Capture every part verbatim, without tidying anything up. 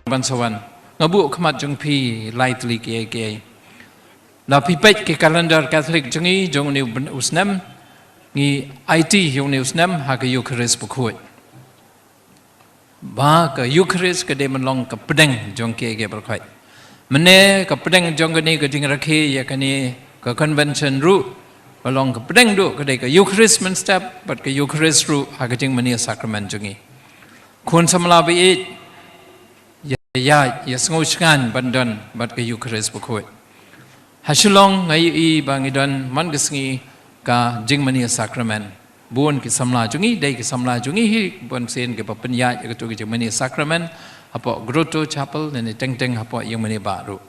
ban sa wan. Nga buh khmat jong phi lai tylli kiei kiei. La phi peit ki calendar Catholic jong ngi jong une u snem, ngi aiti ïa une u snem ha ka Eucharist bakhuid. Ba ka Eucharist ka dei ban long ka pdeng jong kiei kiei baroh khoit. Mynne ka pdeng jong kane ka jingrakhe ïa kane ka convention ruh, ba long ka pdeng ruh ka dei ka Eucharist mynstep bad ka Eucharist ruh ha ka jingmane sacrament jong ngi. Khun samla ba ïeit, ïa ïa ïa sngew shngaiñ ban don bad ka Eucharist bakhuid. Ha Shillong nga ïohi ba ngi don man ka sngi ka jingmane sacrament. Bun ki samla jong ngi, dei ki samla jong ngi hi, bun sien kiba pynïaid ïa katu ka jingmane sacrament hapoh Grotto Chapel ne ne teng teng hapoh ïingmane bah ruh.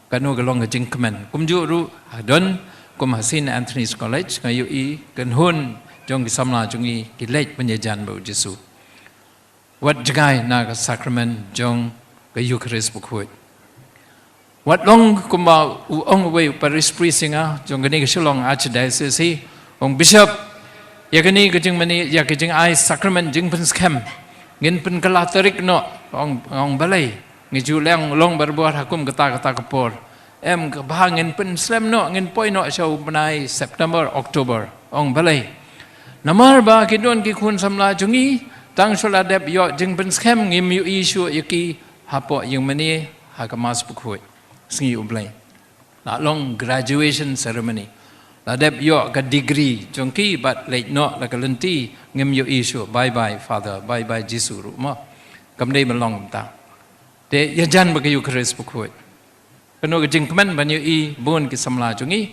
Kano ka long ka jingkmen. Kumjuh ruh ha don kum ha Saint Anthony's College nga ïohi kynhun jong ki samla jong ngi ki leit ban ïajan bad u Jisu. Wat jngai na ka sacrament jong ka Eucharist bakhuid. Wat long kumba u ong uwei u parish priest ïa nga jong kane ka Shillong Archdiocese hi, ong Bishop, ïa kane ka jingmane, ïa ka jingai sacrament jingpynskhem ngin pynkylla tarik noh. Ong, ong balei? Ngi ju leng long barabor ha kum kata kata ka por. Em, kaba ngin pynslem noh, ngin poi noh sha u bnai September, October. Ong balei? Namar ba ki don ki khun samla jong ngi, tang shu la dep ïoh jingpynskhem ngim ïohi shuh ïa ki hapoh ïingmane ha ka Mass bakhuid. Sngi U Blei. La long graduation ceremony. La dep ïoh ka degree jong ki bad leit noh la ka lynti, ngim ïohi shuh. Bye bye Father, bye bye Jisu ruh mo. Kam dei ban long kumta. Te ïajan bad ka Eucharist bakhuid. Kano ka jingkmen ban ïohi bun ki samla jong ngi.